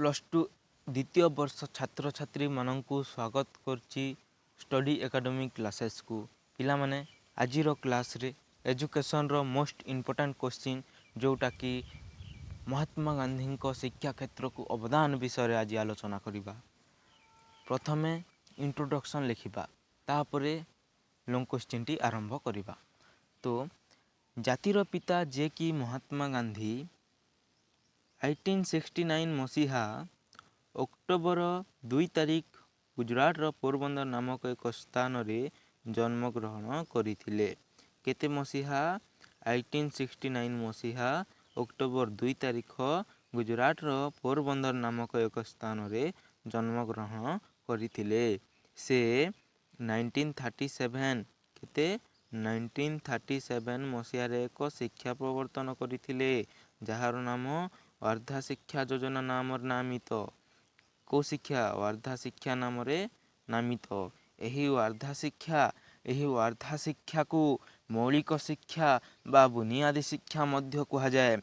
+2 ଦ୍ୱିତୀୟ ବର୍ଷ ଛାତ୍ରଛାତ୍ରୀମାନଙ୍କୁ ସ୍ୱାଗତ କରୁଛି ଷ୍ଟଡି ଏକାଡେମୀ କ୍ଲାସେସ୍କୁ। ପିଲାମାନେ, ଆଜିର କ୍ଲାସ୍ରେ ଏଜୁକେସନ୍ର ମୋଷ୍ଟ ଇମ୍ପୋର୍ଟାଣ୍ଟ କୋଶ୍ଚିନ୍, ଯେଉଁଟାକି ମହାତ୍ମା ଗାନ୍ଧୀଙ୍କ ଶିକ୍ଷା କ୍ଷେତ୍ରକୁ ଅବଦାନ ବିଷୟରେ ଆଜି ଆଲୋଚନା କରିବା। ପ୍ରଥମେ ଇଣ୍ଟ୍ରୋଡକ୍ସନ୍ ଲେଖିବା, ତାପରେ ଲଙ୍ଗ୍ କୋଶ୍ଚିନ୍ଟି ଆରମ୍ଭ କରିବା। ତ ଜାତିର ପିତା ଯିଏକି ମହାତ୍ମା ଗାନ୍ଧୀ 1869 ମସିହା ଅକ୍ଟୋବର 2 ତାରିଖ ଗୁଜୁରାଟର ପୋରବନ୍ଦର ନାମକ ଏକ ସ୍ଥାନରେ ଜନ୍ମଗ୍ରହଣ କରିଥିଲେ। କେତେ ମସିହା? 1869 ମସିହା ଅକ୍ଟୋବର 2 ତାରିଖ ଗୁଜୁରାଟର ପୋରବନ୍ଦର ନାମକ ଏକ ସ୍ଥାନରେ ଜନ୍ମଗ୍ରହଣ କରିଥିଲେ। ସେ 1937, କେତେ? 1937 ମସିହାରେ ଏକ ଶିକ୍ଷା ପ୍ରବର୍ତ୍ତନ କରିଥିଲେ, ଯାହାର ନାମ ୱାର୍ଦ୍ଧା ଶିକ୍ଷା ଯୋଜନା ନାମରେ ନାମିତ। କେଉଁ ଶିକ୍ଷା? ୱାର୍ଦ୍ଧା ଶିକ୍ଷା ନାମରେ ନାମିତ। ଏହି ୱାର୍ଦ୍ଧା ଶିକ୍ଷାକୁ ମୌଳିକ ଶିକ୍ଷା ବା ବୁନିଆଦୀ ଶିକ୍ଷା ମଧ୍ୟ କୁହାଯାଏ।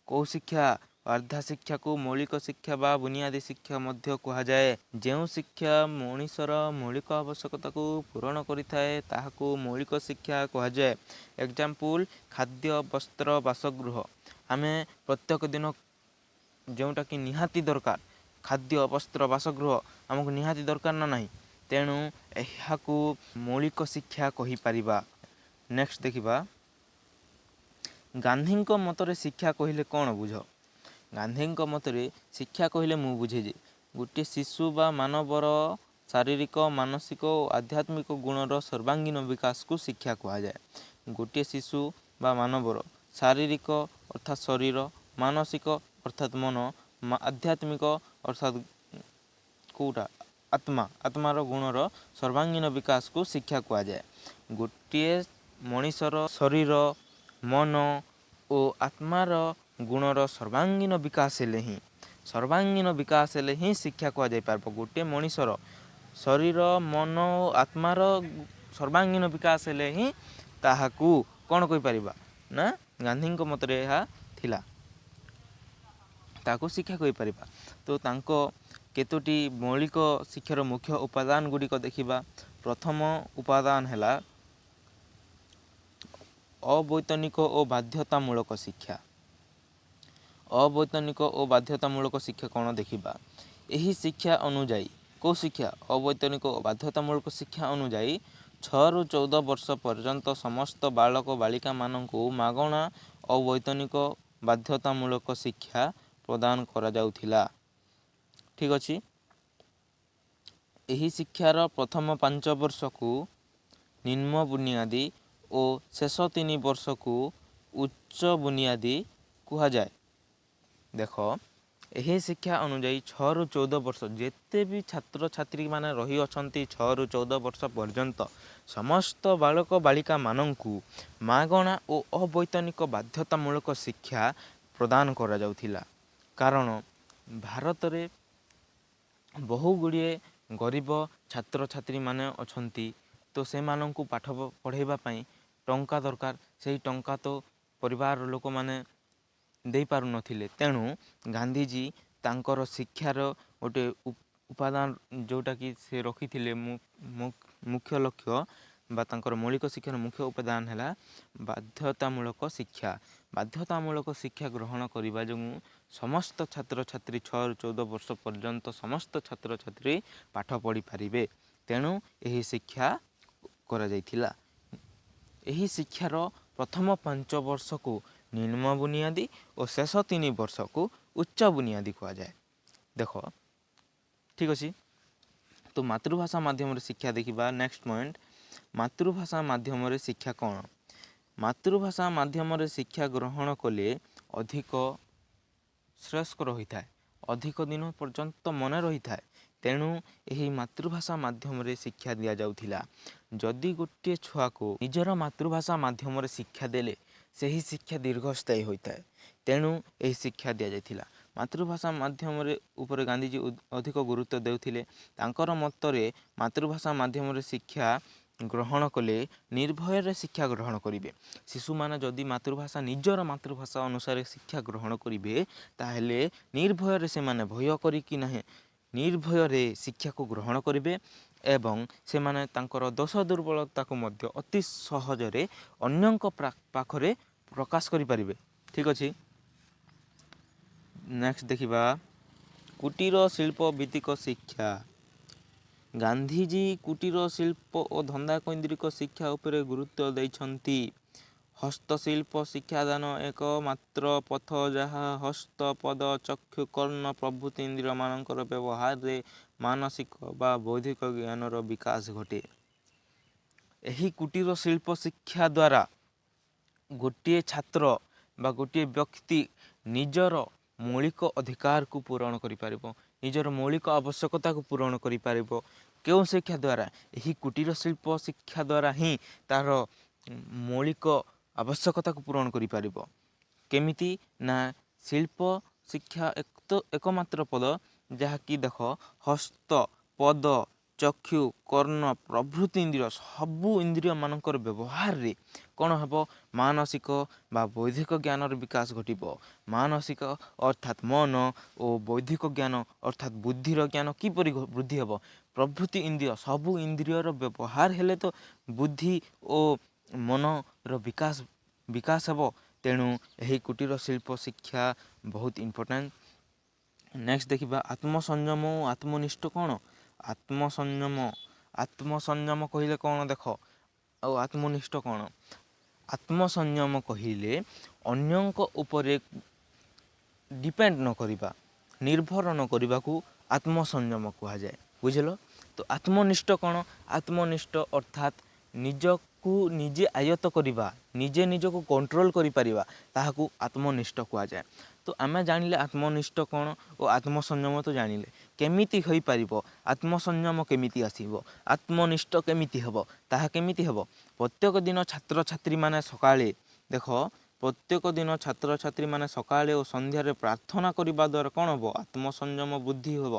କେଉଁ ଶିକ୍ଷା? ୱାର୍ଦ୍ଧା ଶିକ୍ଷାକୁ ମୌଳିକ ଶିକ୍ଷା ବା ବୁନିଆଦୀ ଶିକ୍ଷା ମଧ୍ୟ କୁହାଯାଏ। ଯେଉଁ ଶିକ୍ଷା ମଣିଷର ମୌଳିକ ଆବଶ୍ୟକତାକୁ ପୂରଣ କରିଥାଏ, ତାହାକୁ ମୌଳିକ ଶିକ୍ଷା କୁହାଯାଏ। ଏକ୍ଜାମ୍ପଲ୍, ଖାଦ୍ୟ, ବସ୍ତ୍ର, ବାସଗୃହ। ଆମେ ପ୍ରତ୍ୟେକ ଦିନ ଯେଉଁଟାକି ନିହାତି ଦରକାର, ଖାଦ୍ୟ, ବସ୍ତ୍ର, ବାସଗୃହ ଆମକୁ ନିହାତି ଦରକାର ନା ନାହିଁ? ତେଣୁ ଏହାକୁ ମୌଳିକ ଶିକ୍ଷା କହିପାରିବା। ନେକ୍ସଟ ଦେଖିବା, ଗାନ୍ଧୀଙ୍କ ମତରେ ଶିକ୍ଷା କହିଲେ କ'ଣ ବୁଝ? ଗାନ୍ଧୀଙ୍କ ମତରେ ଶିକ୍ଷା କହିଲେ ମୁଁ ବୁଝେ ଯେ ଗୋଟିଏ ଶିଶୁ ବା ମାନବର ଶାରୀରିକ, ମାନସିକ ଓ ଆଧ୍ୟାତ୍ମିକ ଗୁଣର ସର୍ବାଙ୍ଗୀନ ବିକାଶକୁ ଶିକ୍ଷା କୁହାଯାଏ। ଗୋଟିଏ ଶିଶୁ ବା ମାନବର ଶାରୀରିକ ଅର୍ଥାତ୍ ଶରୀର, ମାନସିକ ଅର୍ଥାତ୍ ମନ, ଆଧ୍ୟାତ୍ମିକ ଅର୍ଥାତ୍ କେଉଁଟା? ଆତ୍ମା। ଆତ୍ମାର ଗୁଣର ସର୍ବାଙ୍ଗୀନ ବିକାଶକୁ ଶିକ୍ଷା କୁହାଯାଏ। ଗୋଟିଏ ମଣିଷର ଶରୀର, ମନ ଓ ଆତ୍ମାର ଗୁଣର ସର୍ବାଙ୍ଗୀନ ବିକାଶ ହେଲେ ହିଁ ଶିକ୍ଷା କୁହାଯାଇପାରିବ। ଗୋଟିଏ ମଣିଷର ଶରୀର, ମନ ଓ ଆତ୍ମାର ସର୍ବାଙ୍ଗୀନ ବିକାଶ ହେଲେ ହିଁ ତାହାକୁ କ'ଣ କହିପାରିବା ନା, ଗାନ୍ଧୀଙ୍କ ମତରେ ଏହା ଥିଲା, ତାକୁ ଶିକ୍ଷା କହିପାରିବା। ତ ତାଙ୍କ କେତୋଟି ମୌଳିକ ଶିକ୍ଷାର ମୁଖ୍ୟ ଉପାଦାନ ଗୁଡ଼ିକ ଦେଖିବା। ପ୍ରଥମ ଉପାଦାନ ହେଲା ଅବୈତନିକ ଓ ବାଧ୍ୟତାମୂଳକ ଶିକ୍ଷା। ଅବୈତନିକ ଓ ବାଧ୍ୟତାମୂଳକ ଶିକ୍ଷା କ'ଣ ଦେଖିବା। ଏହି ଶିକ୍ଷା ଅନୁଯାୟୀ, କେଉଁ ଶିକ୍ଷା? ଅବୈତନିକ ଓ ବାଧ୍ୟତାମୂଳକ ଶିକ୍ଷା ଅନୁଯାୟୀ 6ରୁ 14 ବର୍ଷ ପର୍ଯ୍ୟନ୍ତ ସମସ୍ତ ବାଳକ ବାଳିକାମାନଙ୍କୁ ମାଗଣା, ଅବୈତନିକ, ବାଧ୍ୟତାମୂଳକ ଶିକ୍ଷା ପ୍ରଦାନ କରାଯାଉଥିଲା। ଠିକ୍ ଅଛି। ଏହି ଶିକ୍ଷାର ପ୍ରଥମ 5 ବର୍ଷକୁ ନିମ୍ନ ବୁନିଆଦୀ ଓ ଶେଷ 3 ବର୍ଷକୁ ଉଚ୍ଚ ବୁନିଆଦୀ କୁହାଯାଏ। ଦେଖ, ଏହି ଶିକ୍ଷା ଅନୁଯାୟୀ 6ରୁ 14 ବର୍ଷ ଯେତେ ବି ଛାତ୍ରଛାତ୍ରୀମାନେ ରହିଅଛନ୍ତି, 6ରୁ 14 ବର୍ଷ ପର୍ଯ୍ୟନ୍ତ ସମସ୍ତ ବାଳକ ବାଳିକାମାନଙ୍କୁ ମାଗଣା ଓ ଅବୈତନିକ ବାଧ୍ୟତାମୂଳକ ଶିକ୍ଷା ପ୍ରଦାନ କରାଯାଉଥିଲା। କାରଣ ଭାରତରେ ବହୁ ଗୁଡ଼ିଏ ଗରିବ ଛାତ୍ରଛାତ୍ରୀମାନେ ଅଛନ୍ତି। ତ ସେମାନଙ୍କୁ ପାଠ ପଢ଼ାଇବା ପାଇଁ ଟଙ୍କା ଦରକାର। ସେହି ଟଙ୍କା ତ ପରିବାରର ଲୋକମାନେ ଦେଇପାରୁନଥିଲେ। ତେଣୁ ଗାନ୍ଧିଜୀ ତାଙ୍କର ଶିକ୍ଷାର ଗୋଟେ ଉପାଦାନ ଯେଉଁଟାକି ସେ ରଖିଥିଲେ, ମୁଖ୍ୟ ଲକ୍ଷ୍ୟ ବା ତାଙ୍କର ମୌଳିକ ଶିକ୍ଷାର ମୁଖ୍ୟ ଉପାଦାନ ହେଲା ବାଧ୍ୟତାମୂଳକ ଶିକ୍ଷା। ବାଧ୍ୟତାମୂଳକ ଶିକ୍ଷା ଗ୍ରହଣ କରିବା ଯୋଗୁଁ ସମସ୍ତ ଛାତ୍ରଛାତ୍ରୀ, 6ରୁ 14 ବର୍ଷ ପର୍ଯ୍ୟନ୍ତ ସମସ୍ତ ଛାତ୍ରଛାତ୍ରୀ ପାଠ ପଢ଼ିପାରିବେ। ତେଣୁ ଏହି ଶିକ୍ଷା କରାଯାଇଥିଲା। ଏହି ଶିକ୍ଷାର ପ୍ରଥମ 5 ବର୍ଷକୁ ନିମ୍ନ ବୁନିଆଦୀ ଓ ଶେଷ 3 ବର୍ଷକୁ ଉଚ୍ଚ ବୁନିଆଦୀ କୁହାଯାଏ। ଦେଖ, ଠିକ୍ ଅଛି। ତ ମାତୃଭାଷା ମାଧ୍ୟମରେ ଶିକ୍ଷା ଦେଖିବା। ନେକ୍ସଟ ପଏଣ୍ଟ, ମାତୃଭାଷା ମାଧ୍ୟମରେ ଶିକ୍ଷା କ'ଣ? ମାତୃଭାଷା ମାଧ୍ୟମରେ ଶିକ୍ଷା ଗ୍ରହଣ କଲେ ଅଧିକ ଶ୍ରେୟସ୍କର ହୋଇଥାଏ, ଅଧିକ ଦିନ ପର୍ଯ୍ୟନ୍ତ ମନେ ରହିଥାଏ। ତେଣୁ ଏହି ମାତୃଭାଷା ମାଧ୍ୟମରେ ଶିକ୍ଷା ଦିଆଯାଉଥିଲା। ଯଦି ଗୋଟିଏ ଛୁଆକୁ ନିଜର ମାତୃଭାଷା ମାଧ୍ୟମରେ ଶିକ୍ଷା ଦେଲେ, ସେହି ଶିକ୍ଷା ଦୀର୍ଘସ୍ଥାୟୀ ହୋଇଥାଏ। ତେଣୁ ଏହି ଶିକ୍ଷା ଦିଆଯାଇଥିଲା। ମାତୃଭାଷା ମାଧ୍ୟମରେ ଉପରେ ଗାନ୍ଧିଜୀ ଅଧିକ ଗୁରୁତ୍ୱ ଦେଉଥିଲେ। ତାଙ୍କର ମତରେ ମାତୃଭାଷା ମାଧ୍ୟମରେ ଶିକ୍ଷା ଗ୍ରହଣ କଲେ ନିର୍ଭୟରେ ଶିକ୍ଷା ଗ୍ରହଣ କରିବେ। ଶିଶୁମାନେ ଯଦି ମାତୃଭାଷା, ନିଜର ମାତୃଭାଷା ଅନୁସାରେ ଶିକ୍ଷା ଗ୍ରହଣ କରିବେ, ତାହେଲେ ନିର୍ଭୟରେ ସେମାନେ ଭୟ କରିକି ନାହିଁ, ନିର୍ଭୟରେ ଶିକ୍ଷାକୁ ଗ୍ରହଣ କରିବେ ଏବଂ ସେମାନେ ତାଙ୍କର ଦୋଷ ଦୁର୍ବଳତାକୁ ମଧ୍ୟ ଅତି ସହଜରେ ଅନ୍ୟଙ୍କ ପାଖରେ ପ୍ରକାଶ କରିପାରିବେ। ଠିକ୍ ଅଛି, ନେକ୍ସଟ ଦେଖିବା କୁଟୀର ଶିଳ୍ପ ଭିତ୍ତିକ ଶିକ୍ଷା। ଗାନ୍ଧିଜୀ କୁଟୀର ଶିଳ୍ପ ଓ ଧନ୍ଦା କୈନ୍ଦ୍ରିକ ଶିକ୍ଷା ଉପରେ ଗୁରୁତ୍ୱ ଦେଇଛନ୍ତି। ହସ୍ତଶିଳ୍ପ ଶିକ୍ଷାଦାନ ଏକମାତ୍ର ପଥ, ଯାହା ହସ୍ତ, ପଦ, ଚକ୍ଷୁ, କର୍ଣ୍ଣ ପ୍ରଭୃତି ଇନ୍ଦ୍ରିୟମାନଙ୍କର ବ୍ୟବହାରରେ ମାନସିକ ବା ବୌଦ୍ଧିକ ଜ୍ଞାନର ବିକାଶ ଘଟେ। ଏହି କୁଟୀର ଶିଳ୍ପ ଶିକ୍ଷା ଦ୍ୱାରା ଗୋଟିଏ ଛାତ୍ର ବା ଗୋଟିଏ ବ୍ୟକ୍ତି ନିଜର ମୌଳିକ ଅଧିକାରକୁ ପୂରଣ କରିପାରିବ, ନିଜର ମୌଳିକ ଆବଶ୍ୟକତାକୁ ପୂରଣ କରିପାରିବ। କେଉଁ ଶିକ୍ଷା ଦ୍ୱାରା? ଏହି କୁଟୀର ଶିଳ୍ପ ଶିକ୍ଷା ଦ୍ୱାରା ହିଁ ତା'ର ମୌଳିକ ଆବଶ୍ୟକତାକୁ ପୂରଣ କରିପାରିବ। କେମିତି ନା ଶିଳ୍ପ ଶିକ୍ଷା ଏକ ଏକମାତ୍ର ପଦ ଯାହାକି ଦେଖ, ହସ୍ତ, ପଦ, ଚକ୍ଷୁ, କର୍ଣ୍ଣ ପ୍ରଭୃତି ଇନ୍ଦ୍ରିୟ, ସବୁ ଇନ୍ଦ୍ରିୟମାନଙ୍କର ବ୍ୟବହାରରେ କ'ଣ ହେବ? ମାନସିକ ବା ବୌଦ୍ଧିକ ଜ୍ଞାନର ବିକାଶ ଘଟିବ। ମାନସିକ ଅର୍ଥାତ୍ ମନ ଓ ବୌଦ୍ଧିକ ଜ୍ଞାନ ଅର୍ଥାତ୍ ବୁଦ୍ଧିର ଜ୍ଞାନ କିପରି ବୃଦ୍ଧି ହେବ? ପ୍ରଭୃତି ଇନ୍ଦ୍ରିୟ, ସବୁ ଇନ୍ଦ୍ରିୟର ବ୍ୟବହାର ହେଲେ ତ ବୁଦ୍ଧି ଓ ମନର ବିକାଶ ହେବ। ତେଣୁ ଏହି କୁଟୀର ଶିଳ୍ପ ଶିକ୍ଷା ବହୁତ ଇମ୍ପୋର୍ଟାଣ୍ଟ। ନେକ୍ସଟ ଦେଖିବା ଆତ୍ମସଂଯମ ଓ ଆତ୍ମନିଷ୍ଠ କ'ଣ। ଆତ୍ମସଂଯମ, ଆତ୍ମସଂଯମ କହିଲେ କ'ଣ ଦେଖ, ଆଉ ଆତ୍ମନିଷ୍ଠ କ'ଣ। ଆତ୍ମସଂଯମ କହିଲେ ଅନ୍ୟଙ୍କ ଉପରେ ଡିପେଣ୍ଡ ନ କରିବା, ନିର୍ଭର ନ କରିବାକୁ ଆତ୍ମସଂଯମ କୁହାଯାଏ। ବୁଝିଲ ତ? ଆତ୍ମନିଷ୍ଠ କ'ଣ? ଆତ୍ମନିଷ୍ଠ ଅର୍ଥାତ୍ ନିଜକୁ ନିଜେ ଆୟତ୍ତ କରିବା, ନିଜେ ନିଜକୁ କଣ୍ଟ୍ରୋଲ କରିପାରିବା, ତାହାକୁ ଆତ୍ମନିଷ୍ଠ କୁହାଯାଏ। ତ ଆମେ ଜାଣିଲେ ଆତ୍ମନିଷ୍ଠ କ'ଣ ଓ ଆତ୍ମସଂଯମ ତ ଜାଣିଲେ। କେମିତି ହୋଇପାରିବ? ଆତ୍ମସଂଯମ କେମିତି ଆସିବ? ଆତ୍ମନିଷ୍ଠ କେମିତି ହେବ? ତାହା କେମିତି ହେବ? ପ୍ରତ୍ୟେକ ଦିନ ଛାତ୍ରଛାତ୍ରୀମାନେ ସକାଳେ, ଦେଖ, ପ୍ରତ୍ୟେକ ଦିନ ଛାତ୍ରଛାତ୍ରୀମାନେ ସକାଳେ ଓ ସନ୍ଧ୍ୟାରେ ପ୍ରାର୍ଥନା କରିବା ଦ୍ୱାରା କ'ଣ ହେବ? ଆତ୍ମସଂଯମ ବୃଦ୍ଧି ହେବ।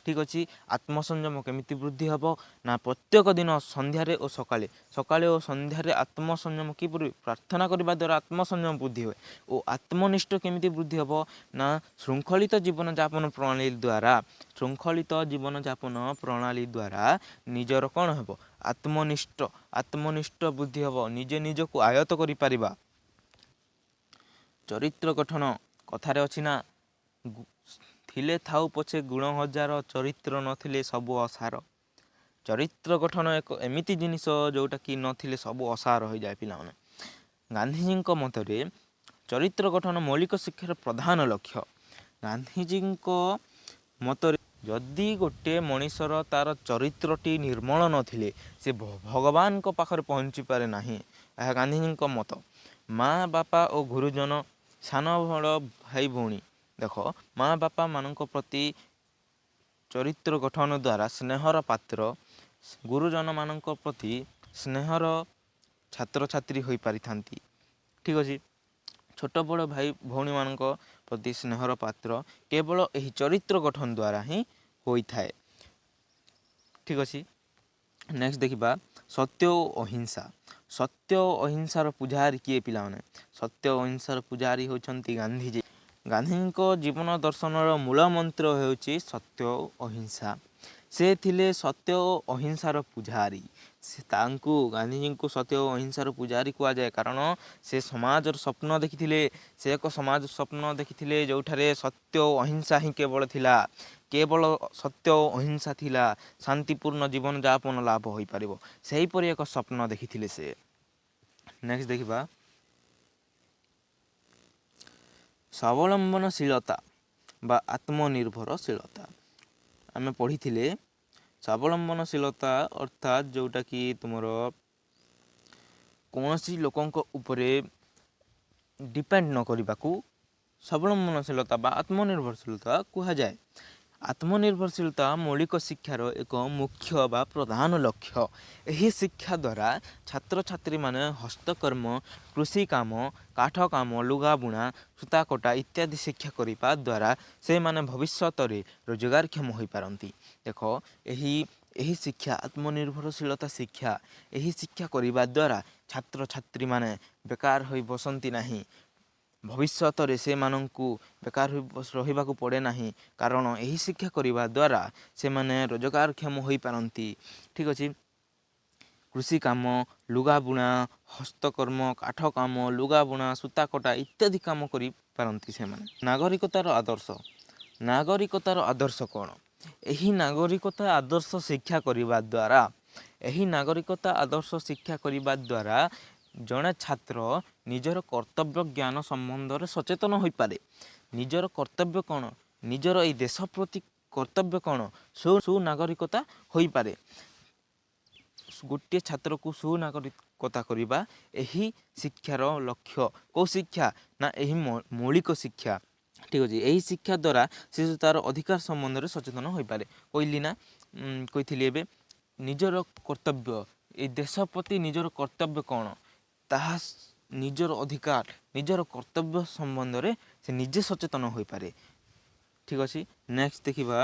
ଠିକ୍ ଅଛି, ଆତ୍ମସଂଯମ କେମିତି ବୃଦ୍ଧି ହେବ ନା ପ୍ରତ୍ୟେକ ଦିନ ସନ୍ଧ୍ୟାରେ ଓ ସକାଳେ, ସକାଳେ ଓ ସନ୍ଧ୍ୟାରେ ଆତ୍ମସଂଯମ କିପରି? ପ୍ରାର୍ଥନା କରିବା ଦ୍ୱାରା ଆତ୍ମସଂଯମ ବୃଦ୍ଧି ହୁଏ। ଓ ଆତ୍ମନିଷ୍ଠ କେମିତି ବୃଦ୍ଧି ହେବ ନା ଶୃଙ୍ଖଳିତ ଜୀବନଯାପନ ପ୍ରଣାଳୀ ଦ୍ୱାରା। ଶୃଙ୍ଖଳିତ ଜୀବନଯାପନ ପ୍ରଣାଳୀ ଦ୍ୱାରା ନିଜର କ'ଣ ହେବ? ଆତ୍ମନିଷ୍ଠ, ଆତ୍ମନିଷ୍ଠ ବୃଦ୍ଧି ହେବ, ନିଜେ ନିଜକୁ ଆୟତ୍ତ କରିପାରିବା। ଚରିତ୍ର ଗଠନ, କଥାରେ ଅଛି ନା, ଥିଲେ ଥାଉ ପଛେ ଗୁଣ ହଜାର, ଚରିତ୍ର ନଥିଲେ ସବୁ ଅସାର। ଚରିତ୍ର ଗଠନ ଏକ ଏମିତି ଜିନିଷ ଯେଉଁଟାକି ନଥିଲେ ସବୁ ଅସାର ହୋଇଯାଏ ପିଲାମାନେ। ଗାନ୍ଧିଜୀଙ୍କ ମତରେ ଚରିତ୍ର ଗଠନ ମୌଳିକ ଶିକ୍ଷାର ପ୍ରଧାନ ଲକ୍ଷ୍ୟ। ଗାନ୍ଧିଜୀଙ୍କ ମତରେ ଯଦି ଗୋଟିଏ ମଣିଷର ତା'ର ଚରିତ୍ରଟି ନିର୍ମଳ ନଥିଲେ ସେ ଭଗବାନଙ୍କ ପାଖରେ ପହଞ୍ଚି ପାରେ ନାହିଁ। ଏହା ଗାନ୍ଧିଜୀଙ୍କ ମତ। ମା ବାପା ଓ ଗୁରୁଜନ, ସାନ ବଡ଼ ଭାଇ ଭଉଣୀ, ଦେଖ, ମା ବାପା ମାନଙ୍କ ପ୍ରତି ଚରିତ୍ର ଗଠନ ଦ୍ୱାରା ସ୍ନେହର ପାତ୍ର, ଗୁରୁଜନମାନଙ୍କ ପ୍ରତି ସ୍ନେହର ଛାତ୍ରଛାତ୍ରୀ ହୋଇପାରିଥାନ୍ତି। ଠିକ୍ ଅଛି, ଛୋଟ ବଡ଼ ଭାଇ ଭଉଣୀମାନଙ୍କ ପ୍ରତି ସ୍ନେହର ପାତ୍ର କେବଳ ଏହି ଚରିତ୍ର ଗଠନ ଦ୍ୱାରା ହିଁ ହୋଇଥାଏ। ଠିକ୍ ଅଛି, ନେକ୍ସଟ ଦେଖିବା ସତ୍ୟ ଓ ଅହିଂସା। ସତ୍ୟ ଓ ଅହିଂସାର ପୂଜାରୀ କିଏ ପିଲାମାନେ? ସତ୍ୟ ଓ ଅହିଂସାର ପୂଜାରୀ ହେଉଛନ୍ତି ଗାନ୍ଧିଜୀ। ଗାନ୍ଧୀଙ୍କ ଜୀବନ ଦର୍ଶନର ମୂଳ ମନ୍ତ୍ର ହେଉଛି ସତ୍ୟ ଓ ଅହିଂସା। ସେ ଥିଲେ ସତ୍ୟ ଓ ଅହିଂସାର ପୂଜାରୀ। ସେ ତାଙ୍କୁ, ଗାନ୍ଧିଜୀଙ୍କୁ ସତ୍ୟ ଓ ଅହିଂସାର ପୂଜାରୀ କୁହାଯାଏ, କାରଣ ସେ ସମାଜର ସ୍ୱପ୍ନ ଦେଖିଥିଲେ। ସେ ଏକ ସମାଜ ସ୍ୱପ୍ନ ଦେଖିଥିଲେ ଯେଉଁଠାରେ ସତ୍ୟ ଓ ଅହିଂସା ହିଁ କେବଳ ଥିଲା, କେବଳ ସତ୍ୟ ଓ ଅହିଂସା ଥିଲା, ଶାନ୍ତିପୂର୍ଣ୍ଣ ଜୀବନଯାପନ ଲାଭ ହୋଇପାରିବ, ସେହିପରି ଏକ ସ୍ୱପ୍ନ ଦେଖିଥିଲେ ସେ। ନେକ୍ସଟ ଦେଖିବା ସ୍ୱାବଲମ୍ବନଶୀଳତା ବା ଆତ୍ମନିର୍ଭରଶୀଳତା। ଆମେ ପଢ଼ିଥିଲେ ସ୍ୱାବଲମ୍ବନଶୀଳତା ଅର୍ଥାତ୍ ଯେଉଁଟାକି ତୁମର କୌଣସି ଲୋକଙ୍କ ଉପରେ ଡିପେଣ୍ଡ ନ କରିବାକୁ ସ୍ୱାବଲମ୍ବନଶୀଳତା ବା ଆତ୍ମନିର୍ଭରଶୀଳତା କୁହାଯାଏ। ଆତ୍ମନିର୍ଭରଶୀଳତା ମୌଳିକ ଶିକ୍ଷାର ଏକ ମୁଖ୍ୟ ବା ପ୍ରଧାନ ଲକ୍ଷ୍ୟ। ଏହି ଶିକ୍ଷା ଦ୍ୱାରା ଛାତ୍ରଛାତ୍ରୀମାନେ ହସ୍ତକର୍ମ, କୃଷି କାମ, କାଠ କାମ, ଲୁଗା ବୁଣା, ସୂତା କଟା ଇତ୍ୟାଦି ଶିକ୍ଷା କରିବା ଦ୍ୱାରା ସେମାନେ ଭବିଷ୍ୟତରେ ରୋଜଗାରକ୍ଷମ ହୋଇପାରନ୍ତି। ଦେଖ, ଏହି ଏହି ଶିକ୍ଷା ଆତ୍ମନିର୍ଭରଶୀଳତା ଶିକ୍ଷା, ଏହି ଶିକ୍ଷା କରିବା ଦ୍ୱାରା ଛାତ୍ରଛାତ୍ରୀମାନେ ବେକାର ହୋଇ ବସନ୍ତି ନାହିଁ। ଭବିଷ୍ୟତରେ ସେମାନଙ୍କୁ ବେକାର ହୋଇ ରହିବାକୁ ପଡ଼େ ନାହିଁ, କାରଣ ଏହି ଶିକ୍ଷା କରିବା ଦ୍ୱାରା ସେମାନେ ରୋଜଗାରକ୍ଷମ ହୋଇପାରନ୍ତି। ଠିକ୍ ଅଛି। କୃଷି କାମ, ଲୁଗା ବୁଣା, ହସ୍ତକର୍ମ, କାଠ କାମ, ଲୁଗା ବୁଣା, ସୂତା କଟା ଇତ୍ୟାଦି କାମ କରିପାରନ୍ତି ସେମାନେ। ନାଗରିକତାର ଆଦର୍ଶ। ନାଗରିକତାର ଆଦର୍ଶ କ'ଣ? ଏହି ନାଗରିକତା ଆଦର୍ଶ ଶିକ୍ଷା କରିବା ଦ୍ୱାରା, ଏହି ନାଗରିକତା ଆଦର୍ଶ ଶିକ୍ଷା କରିବା ଦ୍ୱାରା ଜଣେ ଛାତ୍ର ନିଜର କର୍ତ୍ତବ୍ୟ ଜ୍ଞାନ ସମ୍ବନ୍ଧରେ ସଚେତନ ହୋଇପାରେ। ନିଜର କର୍ତ୍ତବ୍ୟ କ'ଣ, ନିଜର ଏଇ ଦେଶ ପ୍ରତି କର୍ତ୍ତବ୍ୟ କ'ଣ, ସୁନାଗରିକତା ହୋଇପାରେ। ଗୋଟିଏ ଛାତ୍ରକୁ ସୁନାଗରିକତା କରିବା ଏହି ଶିକ୍ଷାର ଲକ୍ଷ୍ୟ। କେଉଁ ଶିକ୍ଷା ନା ଏହି ମୌଳିକ ଶିକ୍ଷା। ଠିକ୍ ଅଛି। ଏହି ଶିକ୍ଷା ଦ୍ୱାରା ଶିଶୁ ତା'ର ଅଧିକାର ସମ୍ବନ୍ଧରେ ସଚେତନ ହୋଇପାରେ। କହିଲି ନା, କହିଥିଲି ଏବେ, ନିଜର କର୍ତ୍ତବ୍ୟ, ଏଇ ଦେଶ ପ୍ରତି ନିଜର କର୍ତ୍ତବ୍ୟ କ'ଣ, ତାହା ନିଜର ଅଧିକାର, ନିଜର କର୍ତ୍ତବ୍ୟ ସମ୍ବନ୍ଧରେ ସେ ନିଜେ ସଚେତନ ହୋଇପାରେ। ଠିକ୍ ଅଛି। ନେକ୍ସଟ ଦେଖିବା,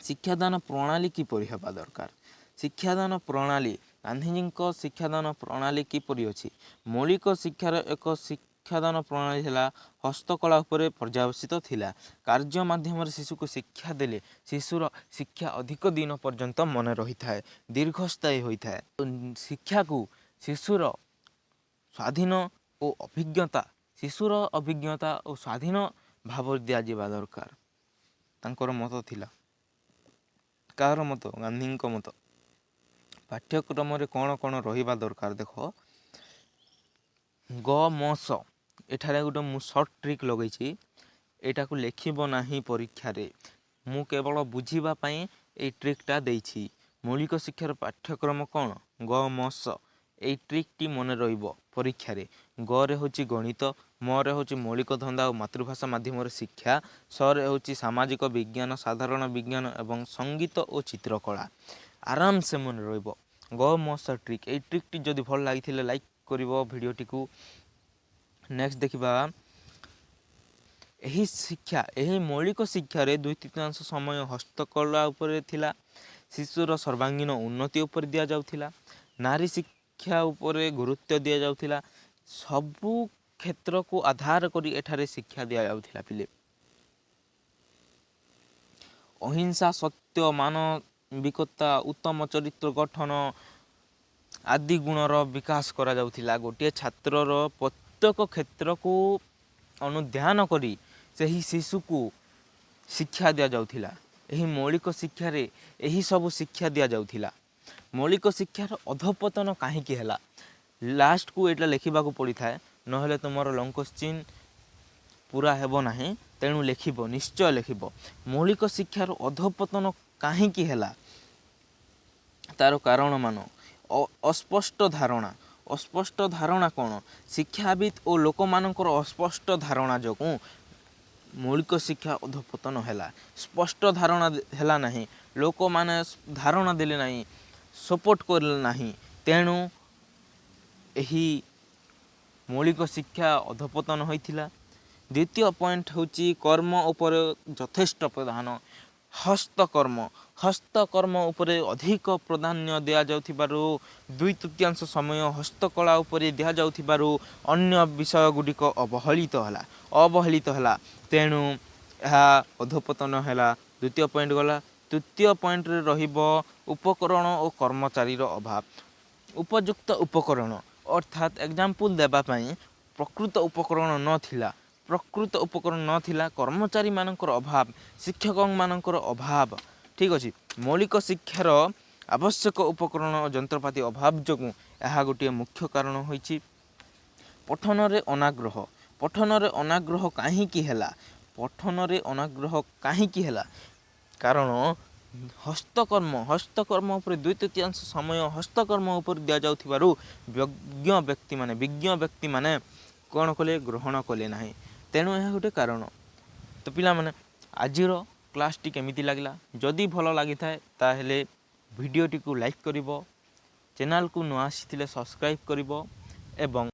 ଶିକ୍ଷାଦାନ ପ୍ରଣାଳୀ କିପରି ହେବା ଦରକାର? ଶିକ୍ଷାଦାନ ପ୍ରଣାଳୀ, ଗାନ୍ଧିଜୀଙ୍କ ଶିକ୍ଷାଦାନ ପ୍ରଣାଳୀ କିପରି ଅଛି? ମୌଳିକ ଶିକ୍ଷାର ଏକ ଶିକ୍ଷାଦାନ ପ୍ରଣାଳୀ ହେଲା ହସ୍ତକଳା ଉପରେ ପର୍ଯ୍ୟବସିତ ଥିଲା। କାର୍ଯ୍ୟ ମାଧ୍ୟମରେ ଶିଶୁକୁ ଶିକ୍ଷା ଦେଲେ ଶିଶୁର ଶିକ୍ଷା ଅଧିକ ଦିନ ପର୍ଯ୍ୟନ୍ତ ମନେ ରହିଥାଏ, ଦୀର୍ଘସ୍ଥାୟୀ ହୋଇଥାଏ। ଶିକ୍ଷାକୁ ଶିଶୁର ସ୍ୱାଧୀନ ଓ ଅଭିଜ୍ଞତା, ଶିଶୁର ଅଭିଜ୍ଞତା ଓ ସ୍ୱାଧୀନ ଭାବରେ ଦିଆଯିବା ଦରକାର, ତାଙ୍କର ମତ ଥିଲା। କାହାର ମତ? ଗାନ୍ଧୀଙ୍କ ମତ। ପାଠ୍ୟକ୍ରମରେ କ'ଣ କ'ଣ ରହିବା ଦରକାର? ଦେଖ, ଗ ମ ସ। ଏଠାରେ ଗୋଟେ ମୁଁ ସର୍ଟ ଟ୍ରିକ୍ ଲଗେଇଛି। ଏଇଟାକୁ ଲେଖିବ ନାହିଁ ପରୀକ୍ଷାରେ, ମୁଁ କେବଳ ବୁଝିବା ପାଇଁ ଏଇ ଟ୍ରିକ୍ଟା ଦେଇଛି। ମୌଳିକ ଶିକ୍ଷାର ପାଠ୍ୟକ୍ରମ କ'ଣ? ଗ ମ ସ। ଏଇ ଟ୍ରିକ୍ଟି ମନେ ରହିବ ପରୀକ୍ଷାରେ। ଗରେ ହେଉଛି ଗଣିତ, ମରେ ହେଉଛି ମୌଳିକ ଧନ୍ଦା ଓ ମାତୃଭାଷା ମାଧ୍ୟମରେ ଶିକ୍ଷା, ସରେ ହେଉଛି ସାମାଜିକ ବିଜ୍ଞାନ, ସାଧାରଣ ବିଜ୍ଞାନ ଏବଂ ସଙ୍ଗୀତ ଓ ଚିତ୍ରକଳା। ଆରାମସେ ମନେ ରହିବ ଗ ମ ସ ଟ୍ରିକ୍। ଏଇ ଟ୍ରିକ୍ଟି ଯଦି ଭଲ ଲାଗିଥିଲେ ଲାଇକ୍ କରିବ ଭିଡ଼ିଓଟିକୁ। ନେକ୍ସଟ ଦେଖିବା, ଏହି ଶିକ୍ଷା, ଏହି ମୌଳିକ ଶିକ୍ଷାରେ 2/3 ସମୟ ହସ୍ତକଳା ଉପରେ ଥିଲା। ଶିଶୁର ସର୍ବାଙ୍ଗୀନ ଉନ୍ନତି ଉପରେ ଦିଆଯାଉଥିଲା। ନାରୀ ଶିକ୍ଷା ଉପରେ ଗୁରୁତ୍ୱ ଦିଆଯାଉଥିଲା। ସବୁ କ୍ଷେତ୍ରକୁ ଆଧାର କରି ଏଠାରେ ଶିକ୍ଷା ଦିଆଯାଉଥିଲା ପିଲେ। ଅହିଂସା, ସତ୍ୟ, ମାନବିକତା, ଉତ୍ତମ ଚରିତ୍ର ଗଠନ ଆଦି ଗୁଣର ବିକାଶ କରାଯାଉଥିଲା। ଗୋଟିଏ ଛାତ୍ରର ପ୍ରତ୍ୟେକ କ୍ଷେତ୍ରକୁ ଅନୁଧ୍ୟାନ କରି ସେହି ଶିଶୁକୁ ଶିକ୍ଷା ଦିଆଯାଉଥିଲା। ଏହି ମୌଳିକ ଶିକ୍ଷାରେ ଏହି ସବୁ ଶିକ୍ଷା ଦିଆଯାଉଥିଲା। ମୌଳିକ ଶିକ୍ଷାର ଅଧପତନ କାହିଁକି ହେଲା? ଲାଷ୍ଟକୁ ଏଇଟା ଲେଖିବାକୁ ପଡ଼ିଥାଏ, ନହେଲେ ତୁମର ଲଙ୍ଗ କୋଶ୍ଚିନ୍ ପୁରା ହେବ ନାହିଁ। ତେଣୁ ଲେଖିବ, ନିଶ୍ଚୟ ଲେଖିବ। ମୌଳିକ ଶିକ୍ଷାର ଅଧପତନ କାହିଁକି ହେଲା, ତାର କାରଣ ମାନ। ଅସ୍ପଷ୍ଟ ଧାରଣା। ଅସ୍ପଷ୍ଟ ଧାରଣା କ'ଣ? ଶିକ୍ଷାବିତ୍ ଓ ଲୋକମାନଙ୍କର ଅସ୍ପଷ୍ଟ ଧାରଣା ଯୋଗୁଁ ମୌଳିକ ଶିକ୍ଷା ଅଧପତନ ହେଲା। ସ୍ପଷ୍ଟ ଧାରଣା ହେଲା ନାହିଁ, ଲୋକମାନେ ଧାରଣା ଦେଲେ ନାହିଁ, ସପୋର୍ଟ କଲେ ନାହିଁ, ତେଣୁ ଏହି ମୌଳିକ ଶିକ୍ଷା ଅଧପତନ ହୋଇଥିଲା। ଦ୍ୱିତୀୟ ପଏଣ୍ଟ ହେଉଛି କର୍ମ ଉପରେ ଯଥେଷ୍ଟ ପ୍ରଧାନ। ହସ୍ତକର୍ମ, ହସ୍ତକର୍ମ ଉପରେ ଅଧିକ ପ୍ରାଧାନ୍ୟ ଦିଆଯାଉଥିବାରୁ, 2/3 ସମୟ ହସ୍ତକଳା ଉପରେ ଦିଆଯାଉଥିବାରୁ ଅନ୍ୟ ବିଷୟ ଗୁଡ଼ିକ ଅବହେଳିତ ହେଲା, ଅବହେଳିତ ହେଲା। ତେଣୁ ଏହା ଅଧପତନ ହେଲା। ଦ୍ୱିତୀୟ ପଏଣ୍ଟ ଗଲା। ତୃତୀୟ ପଏଣ୍ଟରେ ରହିବ ଉପକରଣ ଓ କର୍ମଚାରୀର ଅଭାବ। ଉପଯୁକ୍ତ ଉପକରଣ, ଅର୍ଥାତ୍ ଏକ୍ଜାମ୍ପଲ୍ ଦେବା ପାଇଁ, ପ୍ରକୃତ ଉପକରଣ ନଥିଲା, ପ୍ରକୃତ ଉପକରଣ ନଥିଲା, କର୍ମଚାରୀମାନଙ୍କର ଅଭାବ, ଶିକ୍ଷକମାନଙ୍କର ଅଭାବ। ଠିକ୍ ଅଛି। ମୌଳିକ ଶିକ୍ଷାର ଆବଶ୍ୟକ ଉପକରଣ ଓ ଯନ୍ତ୍ରପାତି ଅଭାବ ଯୋଗୁଁ ଏହା ଗୋଟିଏ ମୁଖ୍ୟ କାରଣ ହୋଇଛି। ପଠନରେ ଅନାଗ୍ରହ। ପଠନରେ ଅନାଗ୍ରହ କାହିଁକି ହେଲା? ପଠନରେ ଅନାଗ୍ରହ କାହିଁକି ହେଲା? କାରଣ ହସ୍ତକର୍ମ, ହସ୍ତକର୍ମ ଉପରେ 2/3 ସମୟ ହସ୍ତକର୍ମ ଉପରେ ଦିଆଯାଉଥିବାରୁ ବିଜ୍ଞ ବ୍ୟକ୍ତିମାନେ କ'ଣ କଲେ? ଗ୍ରହଣ କଲେ ନାହିଁ। ତେଣୁ ଏହା ଗୋଟେ କାରଣ। ତ ପିଲାମାନେ, ଆଜିର କ୍ଲାସ୍ଟି କେମିତି ଲାଗିଲା? ଯଦି ଭଲ ଲାଗିଥାଏ, ତାହେଲେ ଭିଡ଼ିଓଟିକୁ ଲାଇକ୍ କରିବ, ଚ୍ୟାନେଲକୁ ନ ଆସିଥିଲେ ସବସ୍କ୍ରାଇବ୍ କରିବ ଏବଂ